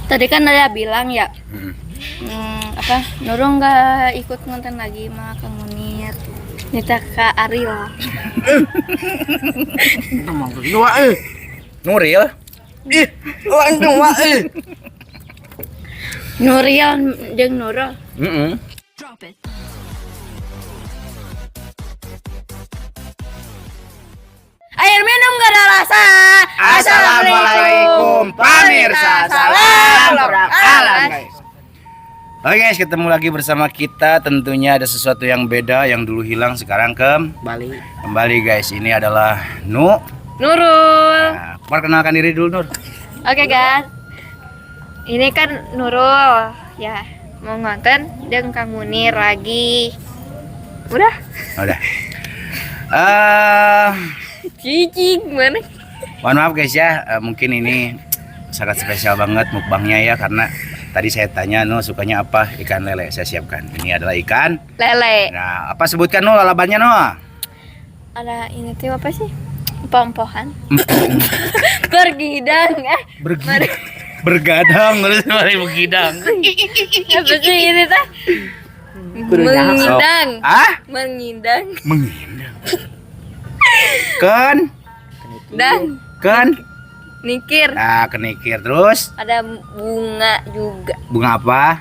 Tadi kan ada bilang ya, apa Nurul nggak ikut ngonten lagi sama Kang Munir. Nita Kak Ariel. Dua eh. Nuril. Ih, langsung wah eh. Nuriel jeung Nurul. Heeh. Air minum gak ada rasa. Assalamualaikum pemirsa. Salam alam guys. Oke guys, ketemu lagi bersama kita. Tentunya ada sesuatu yang beda yang dulu hilang sekarang Bali. kembali guys. Ini adalah Nu. Nurul. Nah, perkenalkan diri dulu Nur. Oke guys. Ini kan Nurul ya mau ngonten jeung Kang Munir lagi. Udah. Udah. Cici gimana? Mohon maaf guys ya, mungkin ini sangat spesial banget mukbangnya ya karena tadi saya tanya No sukanya apa, ikan lele saya siapkan. Ini adalah ikan Lele.. Nah, apa sebutkan No lalabannya No? Ada ini tuh apa sih? Empok-empokan. Bergidang eh. Bergidang. Bergadang terus mari bergidang. Apa sih ini teh? Mengindang. Ah? Mengindang. Mengindang. Ken, Dan ken. nikir. Nah, kenikir terus. Ada bunga juga Bunga apa?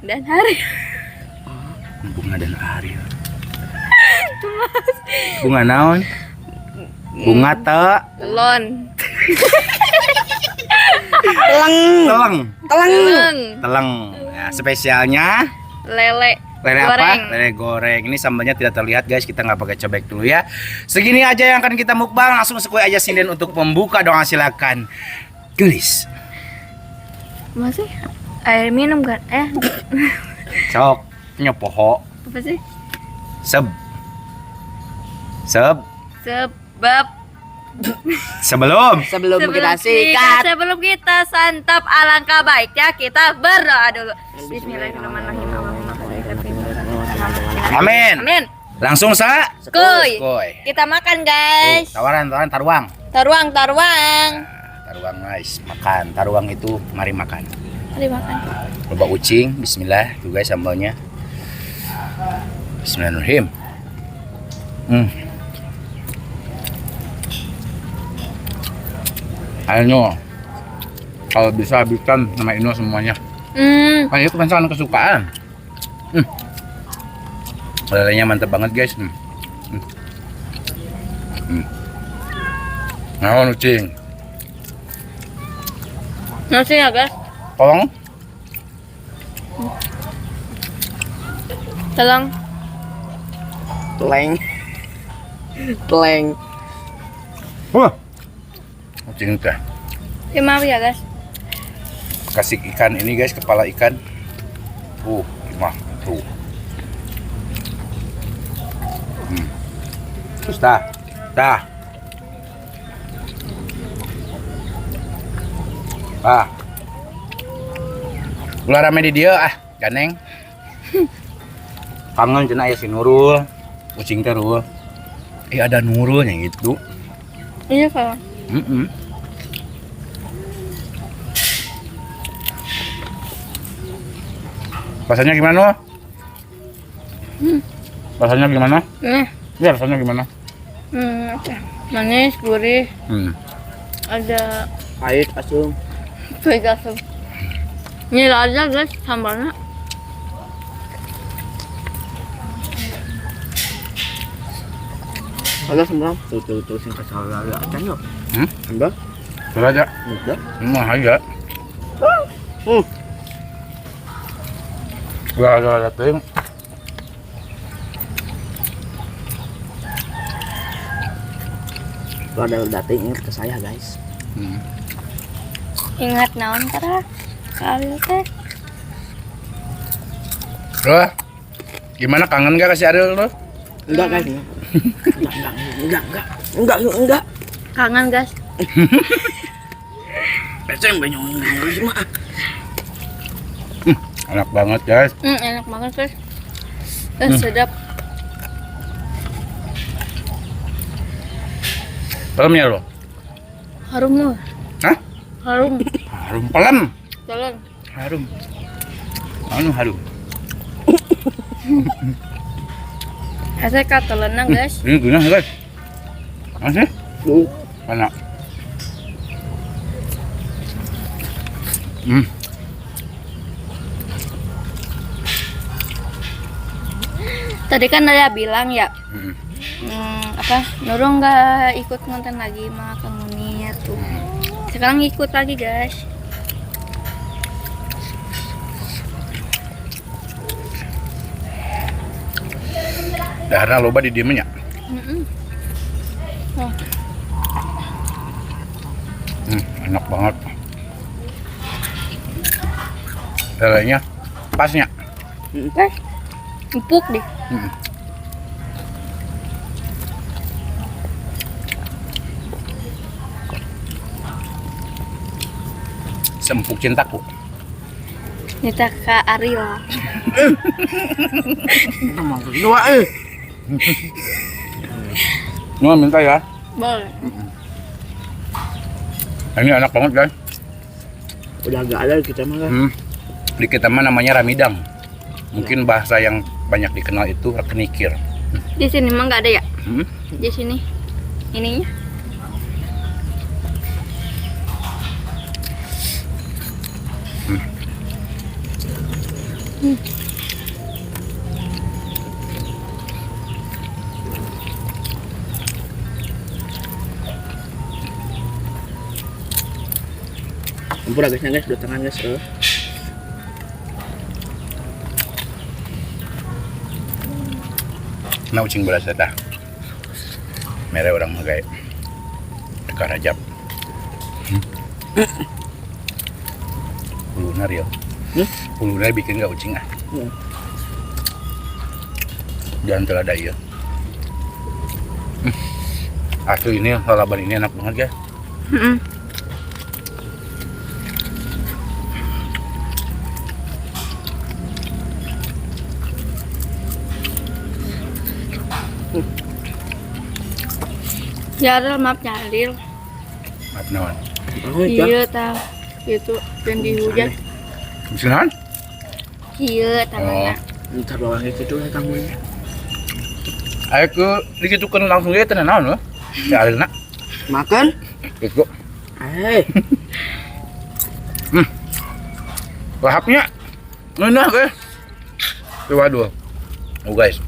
dan hari. Bunga dan Ariel. Bunga naon? Bunga te Telon. Teleng. teleng. Teleng. Teleng. Teleng. Nah, spesialnya Lele. lele Goreng. apa? Lele goreng. Ini sambalnya tidak terlihat guys, kita nggak pakai cobek dulu ya. Segini aja yang akan kita mukbang, langsung sekui aja sinden untuk membuka doa silakan. Gelis. Masih air minum kan? Sok nyopoho. Apa sih? Seb. Seb. Sebab Sebelum Sebelum kita sikat. Sebelum kita santap, alangkah baiknya kita berdoa dulu. Bismillahirrahmanirrahim. Amin. Amin. Langsung sa. Kuy. Kuy. Kita makan guys. Tawaran, tawaran, taruang. Taruang, taruang. Taruang guys, makan. Taruang itu mari makan. Mari makan. Coba ucing, bismillah. Tuh guys sambalnya. Bismillahirrahmanirrahim. Ayo, kalau bisa habiskan sama Ino semuanya. Kan itu masakan kesukaan. Lelenya mantep banget guys. Nah, ucing. Nasi ya guys. Tolong. Teleng. Teleng. Teleng. Wah. Ucing teh. Ya, maaf ya guys. Kasih ikan ini guys, kepala ikan. Mah tuh. Terus dah. Dah. Ah. Ulah rame di dia ah, ganeng. Kangen cenah aya si Nurul. Ucing teh Rul. Ada Nurulnya gitu. Iya kalau. Rasanya gimana? Rasanya gimana? Ya, rasanya gimana? Oke. Manis, gurih, ada Pahit, asam. pahit asam. Ini aja guys sambalnya. Ada sambal. Tuh tuh tuh sing kesal ada acan yuk. Sambal? Sudah aja. Udah. Aja. Udah ada ting. Kalau ada dating ingat ke saya guys. Ingat naon karena kali teh. Loh, gimana kangen gak kasih Ariel lo? Enggak guys. Enggak. Kangen guys. Peseng banyak mah. Enak banget guys. Enak banget guys. Sedap. Pelem ya lo? Harum loh. Hah? Harum. Harum pelem. Tolong. Harum. Anu harum. Hese katelenang, guys. Ini guna guys. Masih? Enak. Tadi kan Naya bilang ya, apa Nurul nggak ikut nonton lagi sama Kang Munir tuh. Sekarang ikut lagi guys. Daharna loba di dieu nya. Oh. Enak banget. Lelenya pasnya. Empuk deh. Sempuk cintaku. Nita Kak Ariel. Dua eh. Nggak minta ya. Boleh. Ini enak banget guys. Udah agak ada kita mah kan. Di kita mah namanya ramidang. Mungkin bahasa yang banyak dikenal itu kenikir. Di sini mah nggak ada ya? Di sini ininya. Ampun guys, guys, dua tangan guys. Nah, ucing beras eta. Mere orang mah gae. Teka rajab. Ulunar ya. Ulunar bikin nggak ucing ah. Jangan terada iya. Asli ini lalaban ini enak banget ya. Ya, Ril, maaf nyalil. Maaf nawan. Oh, iya tahu. Itu yang dihujat. Misalnya? Iya, tangannya. Oh. Ntar bawang itu ya kamu ini. Ayo ke dikitukan langsung ya tenan naon loh. Ya alina. Makan? Gitu. Lahapnya ngeunah guys. Waduh. Oh guys.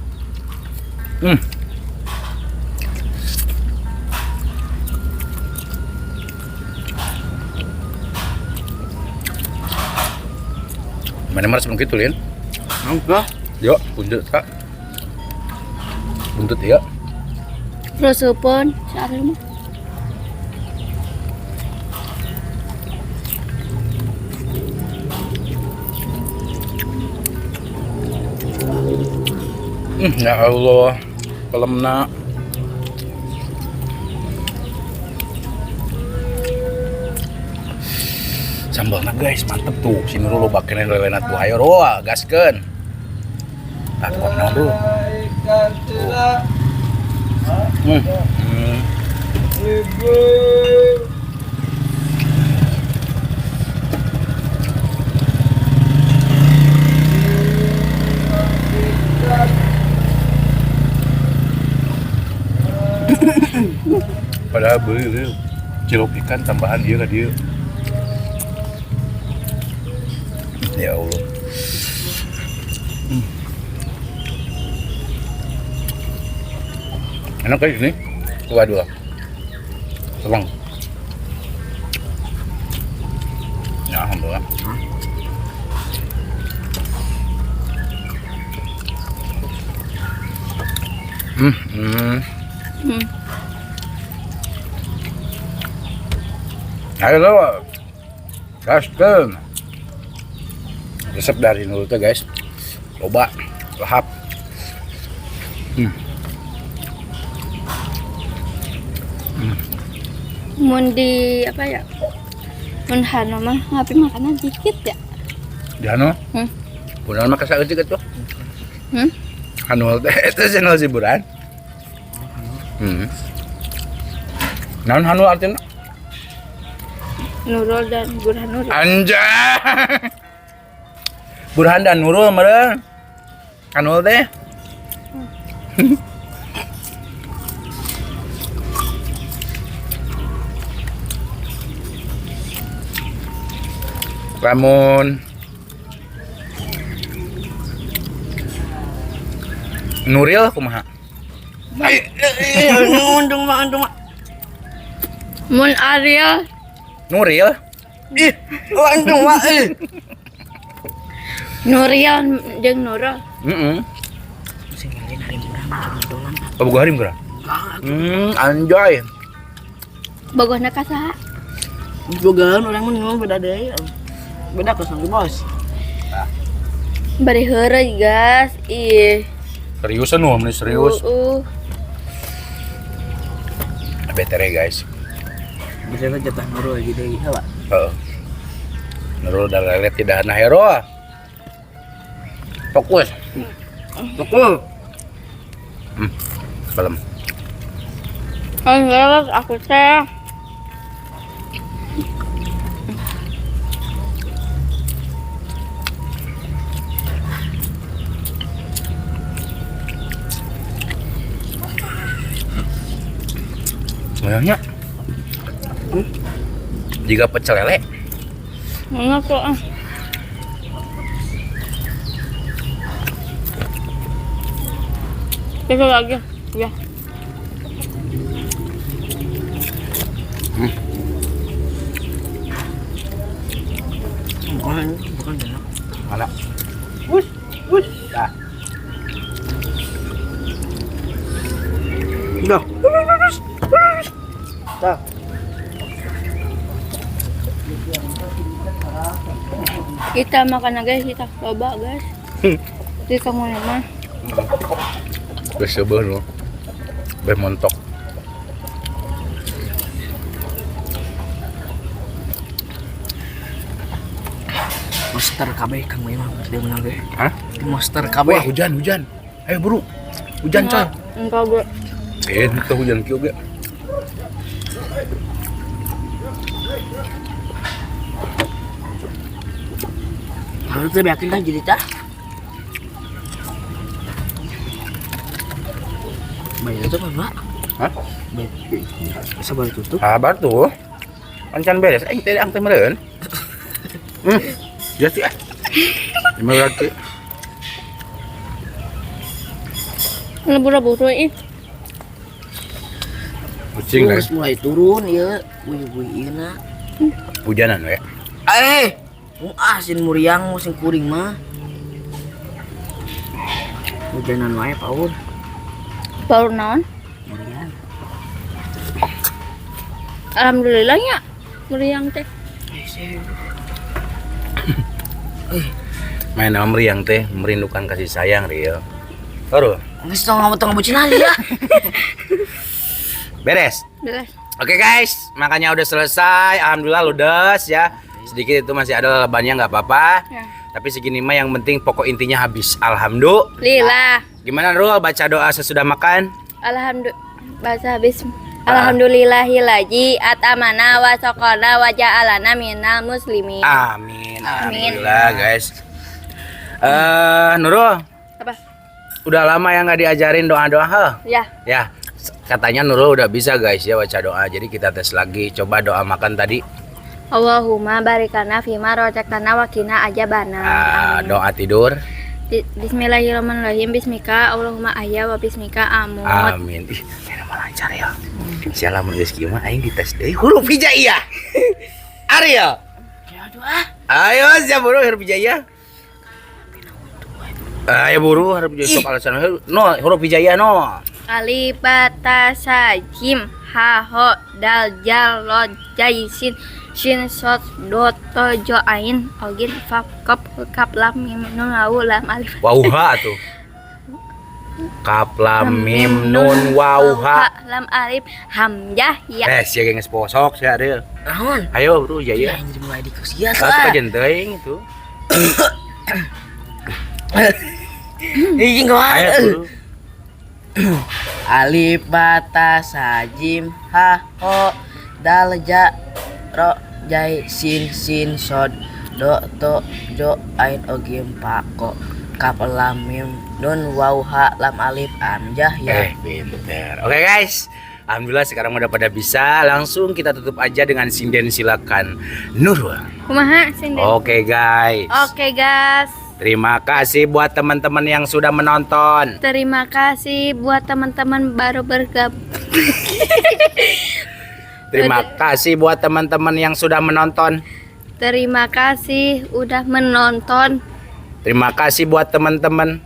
Mana mana sebelum gitu, Lin? Enggak. Yuk, buntut, Kak. Buntut ya. Terus pun, si mah. Ya Allah, pelemna. Sambalna guys, mantep tuh. Si Nurul loba keneh lelena tuh. Ayo roa, gaskeun. Tah tukang naon dulu. Padahal beli cilok ikan tambahan dia ke dia. Ya Allah. Enak guys ini. Waduh. Senang. Ya alhamdulillah. Ayo lo, gaskeun. Resep dari Nurul tuh guys, loba, lahap. Mun di apa ya? Mun Hano mah ngapi makanan dikit ya? Di Hano? Punan mah kasaeutik atuh. Hano teh itu channel hiburan. Naon Hano artinya? Nurul dan Burhan Nurul. Anjay. Burhan dan Nurul meureun. Kanul teh. Lamun Nuril kumaha? Untung mah, untung mah. Mun Ariel Nuril? Ih, untung mah. Ih. Nuriel jeung Nurul. Heeh. Sing lain hari murah macam dolan. Boga harim geura? Anjay. Bogohna ka saha? Bogaan orang mah ngomong beda deui. Beda ke sama bos. Bari heureuy, guys. Ih. Seriusan nu, meni serius. Betere guys. Biasanya jatah Nurul lagi deui, hawa. Heeh. Nurul dan Lelet tidak ada hero. Fokus. Betul. Belum. Oh, enggak, aku teh. Sebenarnya jika pecel lele Enak kok. Ah. Itu lagi. Ya. Bukan, bukan enak. Mana? Wus, wus. Dah. Udah. Dah. Kita makan guys, kita coba guys. Di kamu mah. Geus seubeuh nu. Beh montok. Monster KB Kang memang dia menang ge. Hah? Monster KB. Wah, hujan, hujan. Ayo buru. Hujan, coy. Enggak, Bu. Itu hujan kieu ge. Harus tuh yakin kan jadi cah. Bayar itu kan, Pak? Hah? Sabar tutup. Sabar tuh. Ancan beres, aing teh ang teh meureun. Ya sih ah. Lima lagi. Lebur-lebur ih. Kucing guys. Terus mulai turun ya. Wih wih ieu na. Hujanan we. Eh, ah sin muriang sing kuring mah. Hujanan wae paur. Paur naon? Muriang. Alhamdulillahnya meriang teh. Main nama meriang teh merindukan kasih sayang Rio. Baru Geus tong ngomong bucin aja ya. beres. Beres. Oke guys, makannya udah selesai. Alhamdulillah ludes ya. Sedikit itu masih ada lelebannya nggak apa-apa. Ya. Tapi segini mah yang penting pokok intinya habis. Alhamdulillah. Lillah. Gimana Rul baca doa sesudah makan? Alhamdulillah bahasa habis. Alhamdulillahillazi atamana wa saqana wa ja'alana minal muslimin. Amin. Amin. Alhamdulillah guys. Nurul, Apa? udah lama ya nggak diajarin doa-doa, heh? Ya. Ya, katanya Nurul udah bisa guys ya baca doa. Jadi kita tes lagi. Coba doa makan tadi. Allahumma barikana fima rozaqtana wa qina ajabana. Amin. Doa tidur. Bismillahirrahmanirrahim. Bismika Allahumma ahya wa bismika amut. Amin. Ih, ini mah lancar ya. Siapa mun geus kieu mah aing dites deui huruf hijaiyah. Ariel. Ya doa. Ayo siap buru huruf hijaiyah. Ayo buru huruf hijaiyah sok alasan. No, huruf hijaiyah no. Alif ba ta sa jim ha ho dal jal lo jai sin shin sot do to jo ain ogin fa kop kap lam mim nun waw lam alif. Waw ha tuh. Kap lam mim nun waw ha. Lam alif hamzah ya. Sia geus posok sia Ariel. Naon? Ayo bro Ya hijaiyah. ini mulai dikusia Satu tuh. kajian teuing itu. Ih, enggak. Ayo bro. Alif ba ta sa jim ha ho dal ja ro Jai sin sin sod do to jo ain ogim pa ko kaf lam mim nun waw ha lam alif hamzah ya. Eh, pinter. Oke guys, alhamdulillah sekarang udah pada bisa. Langsung kita tutup aja dengan sinden, silakan Nurul. Kumaha sinden? Oke guys. Oke guys. Terima kasih buat teman-teman yang sudah menonton. Terima kasih buat teman-teman baru bergabung. Terima kasih buat teman-teman yang sudah menonton. Terima kasih udah menonton. Terima kasih buat teman-teman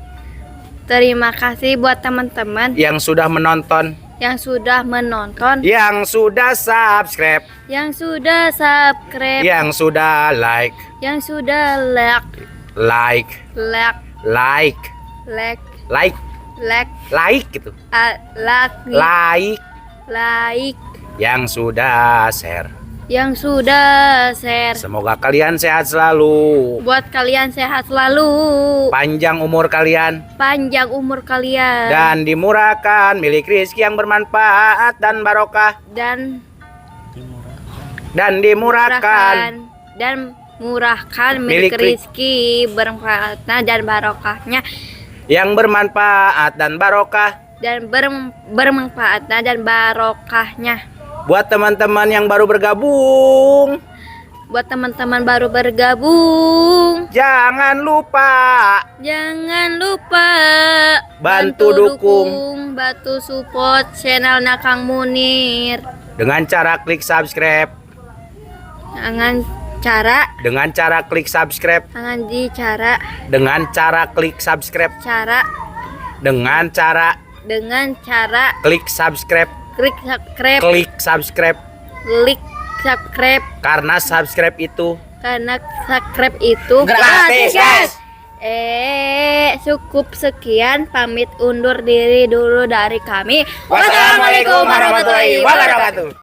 Terima kasih buat teman-teman yang sudah menonton, yang sudah menonton, yang sudah subscribe, yang sudah subscribe, yang sudah like, yang sudah like, like, like, like, like, like, like, like gitu. Like, Like, like, yang sudah share. Yang sudah share. Semoga kalian sehat selalu. Buat kalian sehat selalu, Panjang umur kalian panjang umur kalian, dan dimurahkan milik rezeki yang bermanfaat dan barokah dan dan dimurahkan dan murahkan milik Milik rezeki bermanfaatnya dan barokahnya yang bermanfaat dan barokah. Dan bermanfaatnya dan barokahnya. Buat teman-teman yang baru bergabung, Buat teman-teman baru bergabung, jangan lupa jangan lupa bantu dukung. Bantu support channelnya Kang Munir dengan cara klik subscribe, dengan cara dengan cara klik subscribe, dengan di cara dengan cara klik subscribe, cara dengan cara dengan cara klik subscribe, klik subscribe, klik subscribe, klik subscribe, karena subscribe itu karena subscribe itu gratis, guys. Eh, cukup sekian, pamit undur diri dulu dari kami. Wassalamualaikum warahmatullahi wabarakatuh.